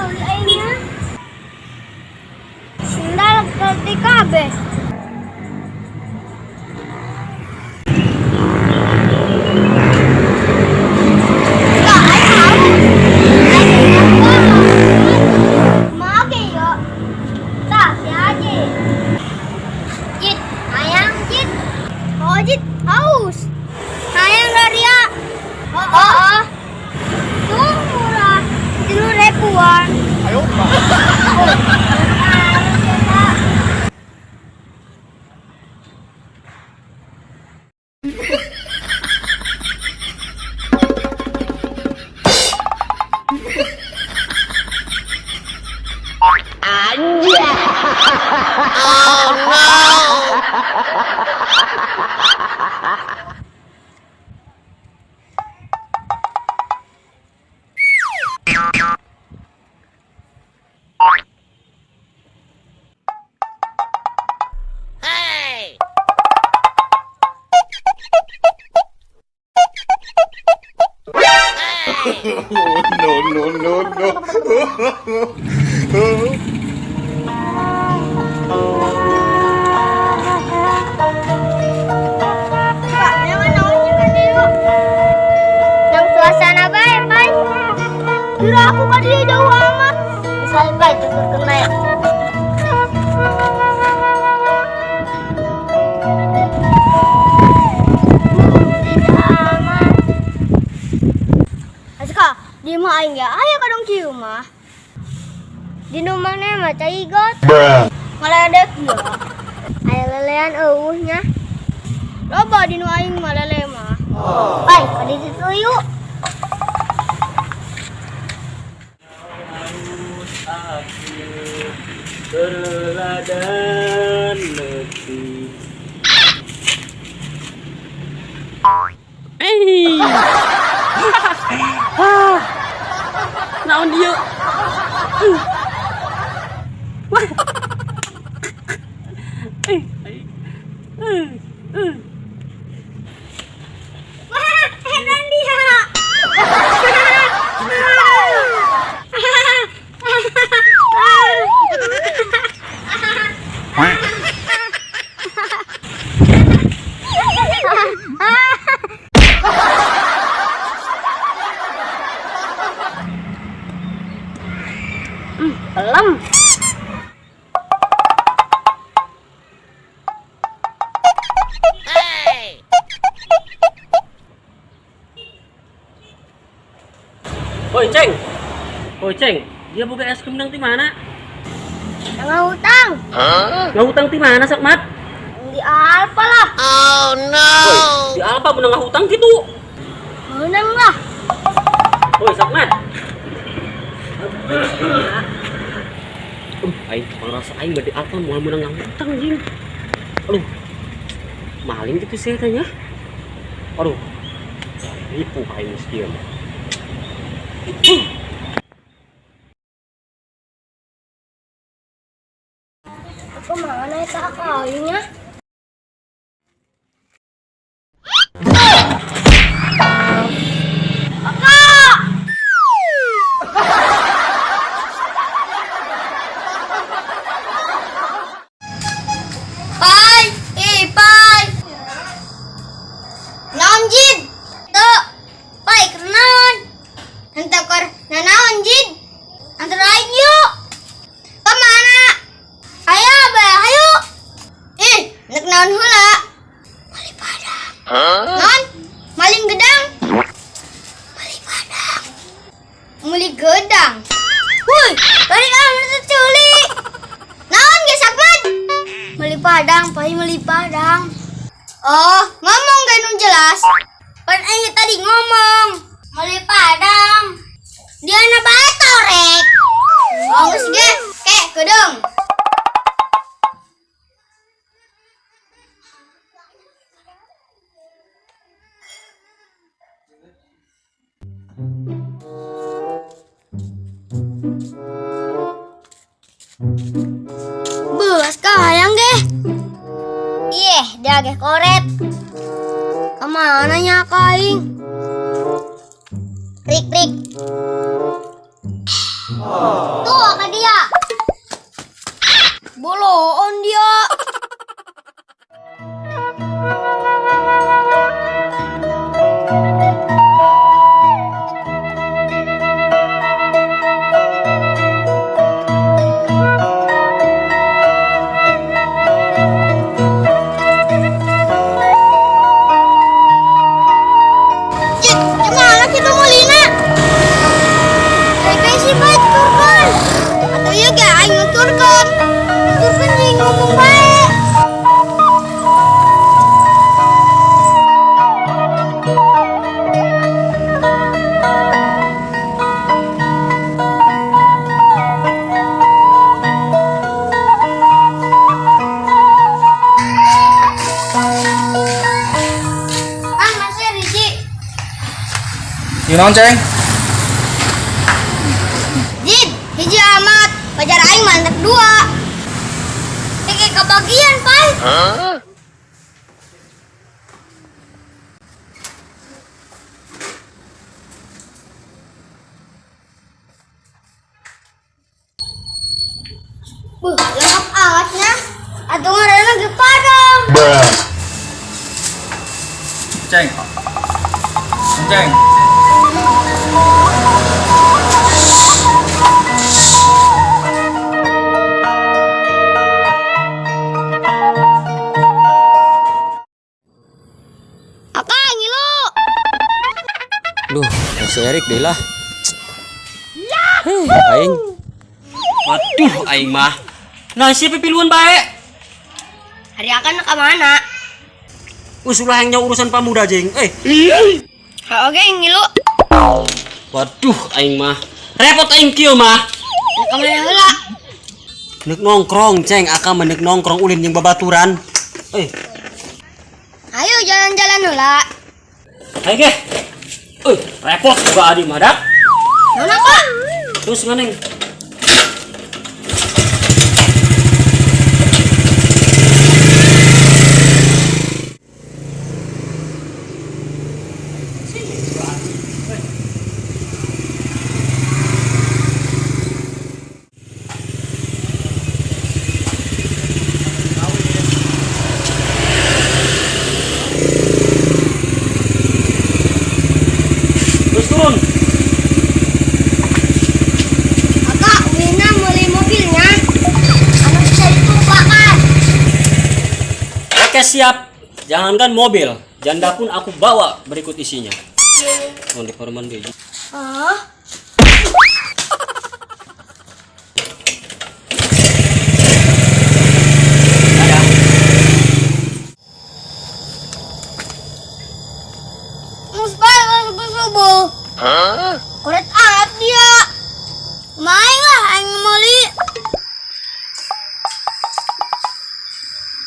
Meuli aing mah. Sendal kerti kabeh. Haus. Hayang Raria. Oh, oh. Tuh murah. 3 ribuan. Ayo, Oh no! Hey! No, no, no, no. Pak, jangan naonnya kan dia. Nang suasana bae, Pai. Kira aku kan dia jauh amat. Misal Pai, tuturkeun bae. Tidak amat. Aska, di mah aing ya aya kadang kieu mah. Di nu mana mah cai got. Ngaledek ya. Aya lelean eueuh nya. Loba di nu aing mah lele mah. Pai, ka ditu yuk. Berladan letih. Eh. Ah. Naon dia? Wah. Eh. Eh. Eh. Wah, heran dia. Belum. Hey! Woi, Ceng. Woi, Ceng. Dia boga es krim nang di mana? Nggak hutang. Ngahutang di mana, Sok Mat? Di Alfa lah. Oh no! Woi, di Alfa bener ngahutang gitu. Menang lah. Woi, Sok Mat. Aing pangrasa aing bade Alfa moal meunang ngahutang jing. Aduh. Maling gitu sih tanya. Aduh. Nipu aing miskin. Aku mana itu kalinya? Kakak! Pai, eh pai. Naon jid? Tuh, pai kenaon? Henteu keur nanaon jid? Antar aing yuk. Kemana? Ayo, bae, ayo. Ih, nek naon heula? Mali padang. Non, maling gedang. Mali padang. Muli gedang. Woi, balik ah culi. Naon ge sakman? Meli padang, pai meli padang. Oh, ngomong gak nu jelas. Pan aing tadi ngomong. Meli padang. Dia na bae torek. Oh, geus ge, kek gedung. Belas hayang ge. Ih, dia ge koret. Kemana nya kaing? Prik prik. Tuh ka dia. Boloon dia. Cik, kemana kita mulina? Kayak si baik turun. Atau iya gak aing nuturkeun. Nuturkeun jeung ngomong bae. Ah, masih Riji. Ieu naon, Ceng? Jid, hiji amat. Pacar aing mantap dua. Kayak kebagian, Pai. Buh, lengkap alatnya. Atau ngaranna ge padang. Ceng. Ceng. Akang ngilu. Duh, si Erik deh lah. Heh, aing. Waduh, aing mah. Nah, siapa piluan bae? Hari akan ke mana? Usulah yang urusan pamuda jeng. Eh, Oke, ngilu. Waduh, aing mah. Repot aing kieu mah. Ke mana heula? Nek nongkrong, Ceng, akang mah nek nongkrong ulin jeung babaturan. Eh, Ayo jalan-jalan heula. Ayo ge. Eh, repot juga adi mah dak. Mana, Pak? Terus nganeng. Terus turun. Akak, Wina beli mobilnya. Anu bisa ditumpakan. Oke, siap. Jangankan mobil, janda pun aku bawa berikut isinya. Oh, di kamar mandi. Oh. Dadah. Musbah subuh subuh. Koret alat dia. Main lah, aing meuli.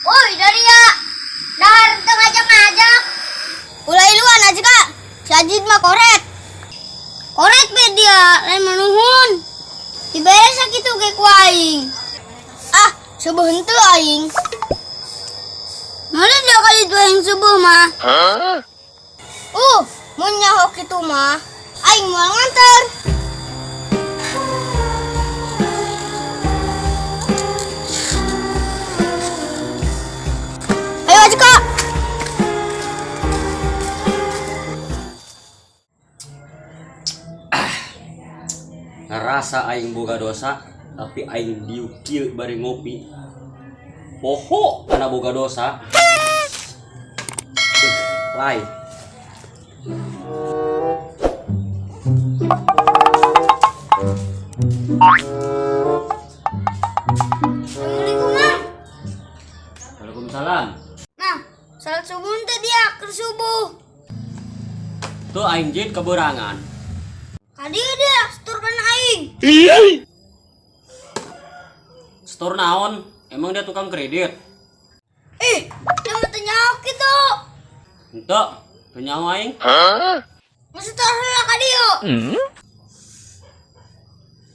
Woi, dari ya. Dahar teu ngajak-ngajak. Ulah iluan aja kak. Si Ajid mah koret. Koret be dia, lain manuhun. Diberes sakitu ge ku aing. Ah, subuh henteu aing. Mana dia kali itu aing subuh mah. Mun nyaho kitu mah, aing moal nganter. Ayo aja kak. Ngerasa aing boga dosa, tapi aing diuk kieu bari ngopi. Poho kana boga dosa. Lai. Assalamualaikum, Mang. Waalaikumsalam. Nah, salat subuh teh dia keur subuh. Tuh aing jit keberangan. Kadi dia seturkan aing. Setor naon? Emang dia tukang kredit? Eh, dia mah teu nyaho kitu. Henteu, teu nyaho aing. Geus setor heula ka dieu.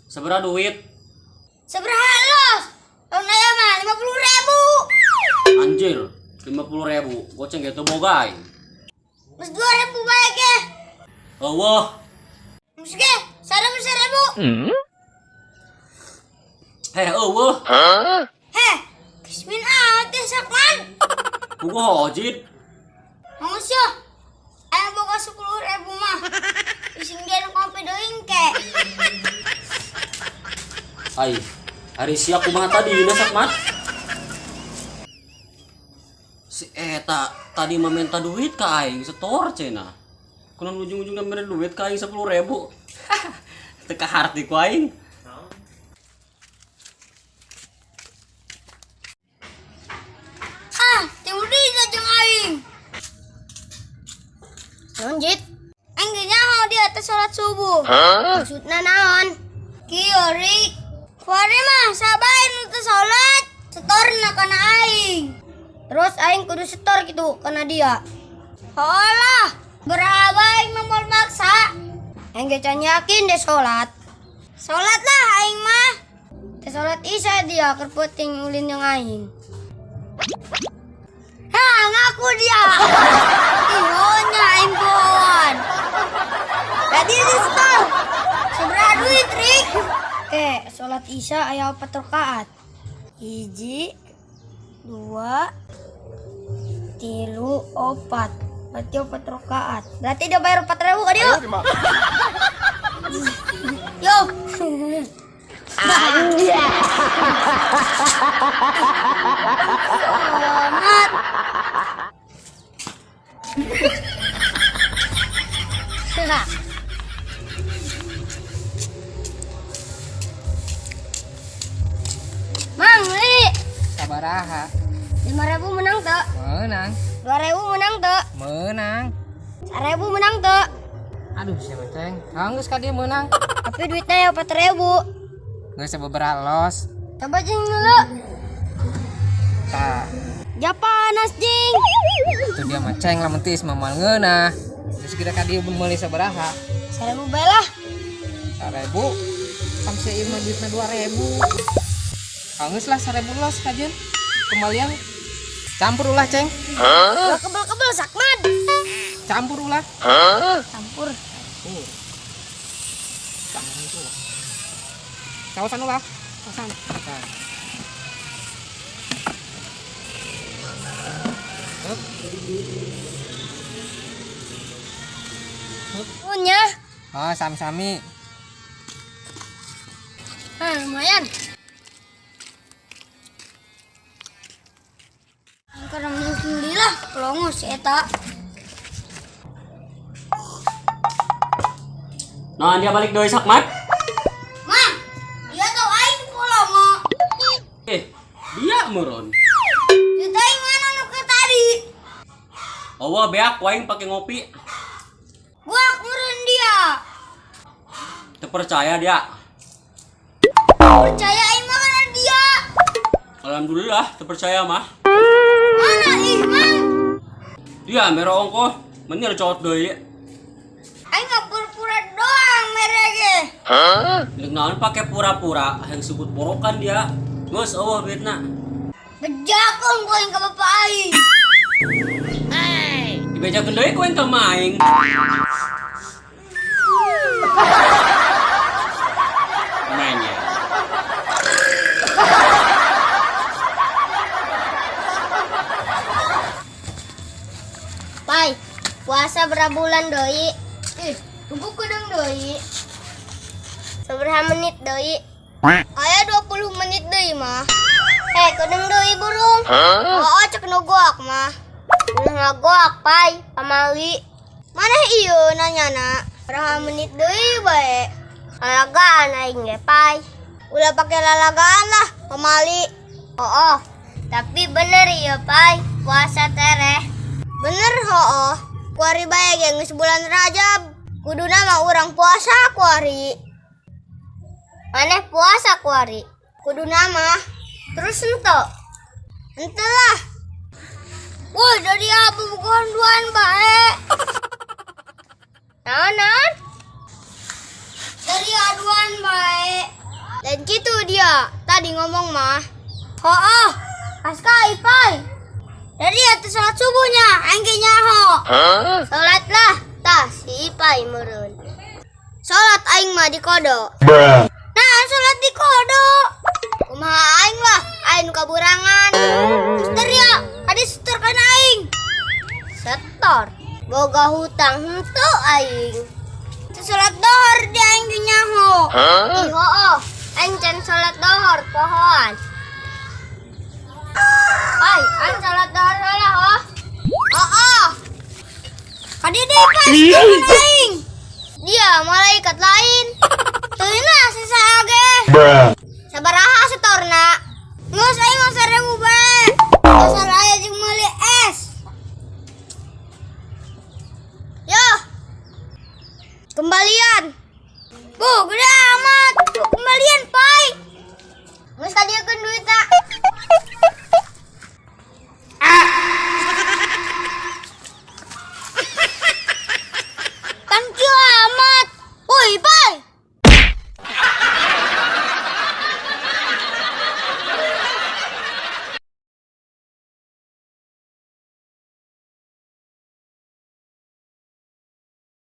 Sabaraha duit? Sabaraha los? Lamun aya mah 50.000. Anjir, 50.000. Goceng ge teu boga aing. Geus 2.000 bae ge. Eueuh. Geus ge, 1.000 1.000. Heh, euweuh. Heh, kismin ah teh Sakman. Puguh ojit. Mangus ya. Aing boga 10.000 mah. Ising dia nu kopi deui ke. Ai, hari sia kumaha tadi dina Sakmat? Si eta tadi mah minta duit ka aing setor cenah. Kunaon ujung-ujungna mere duit ka aing 10.000. Teu kaharti ku aing. Ah, tilu deui jeung aing. Naon jit? Aing ge nyaho dia teh salat subuh. Maksudna naon? Kieu Rik. Kuari mah sabae nu teu salat, setorna kana aing. Terus aing kudu setor gitu kana dia. Holah, berapa aing mah moal maksa. Aing ge can yakin deh salat. Salat lah aing mah. Teh salat isya dia keur peuting ulin jeung aing. Hah, ngaku dia. Ih, aing bohongan. Tadi di setor. Seberapa duit, Rik? Oke, sholat isya aya 4 rakaat. 1, 2, 3, 4. Berarti 4 rakaat. Berarti dia bayar 4.000 ka dia. Yo. Selamat. Mang, li. Sabaraha? 5.000 menang teu? Menang. 2.000 menang teu? Menang. 1.000 menang teu? Aduh, siapa ceng? Geus ka dieu menang. Tapi duitnya ya 4.000. Geus sababaraha los. Coba jing dulu. Tah, Ja panas jing. itu dia mah ceng lamun tiis mah moal ngeunah. Geus kira ka dieu meuli sabaraha? 1.000 bae lah. 1.000. Samse ieu mah duitna 2.000. Geus lah 1.000 los kajeun. Kembalian. Campur ulah ceng. Ulah kebel-kebel Sakman. Campur ulah. Campur. Campur. Campur. Kawasan ulah. Kawasan. Kawasan. Hup. Hup. Punya. Oh, sami-sami. Nah, lumayan. Karena alhamdulillah pelongo si eta. Nah, dia balik deui Sakmat. Mang, dia tahu aing pelongo. Dia meureun. Dia aing mana nu ke tadi? Eueuh beak ku aing pake ngopi. Gua meureun dia. Teu percaya dia. Percaya aing mah kana dia. Alhamdulillah teu percaya mah. Mana ih, Mang? Dia mere ongkoh, menir cowot deui. Aing nggak pura-pura doang mere ge. Deuk naon pake pura-pura, hayang sebut borokan dia. Geus eueuh duitna. Bejakeun ku aing ka bapak aing. Dibejakeun deui ku aing ka maing. Nanya. Pai, puasa berapa bulan doi? Ih, tunggu kudung doi. Seberapa menit doi? Aya 20 menit doi mah. Hei, kudung doi burung. Oh, cek nu goak mah. Ulah ngagoak, Pai, pamali. Mana iyo nanya na? Berapa menit deui bae? Lalagaan aing ge, Pai. Ulah pake lalagaan lah, pamali. Oh, tapi bener iya, Pai. Puasa tereh. Bener hooh. Kuari bae ge geus bulan Rajab. Kuduna mah urang puasa kuari. Maneh puasa kuari. Kuduna mah. Terus ente. Ente lah. Wah, dari apa bukan duaan bae. Naon, naon? Dari aduan bae. Dan gitu dia tadi ngomong mah. Hooh, pasca ipai. Dari atas sholat subuhnya, aing ge nyaho. Sholat lah, tah si Ipai meureun. Sholat aing mah di kodo. Nah, sholat di kodo. Kumaha aing lah, aing nu kaburangan. Setor ya, kadi setor kan aing. Setor. Boga hutang henteu aing. Salat dohor di aing ge nyaho. Ih hooh, aing can salat dohor pohoan. Ai, aing salat dohor heula ho. Hooh. Kadi deui pas aing. Dia malaikat lain. Teuing sisa ge. Bruh. Sabaraha setorna? Geus aing mah 1.000 bae. Asal.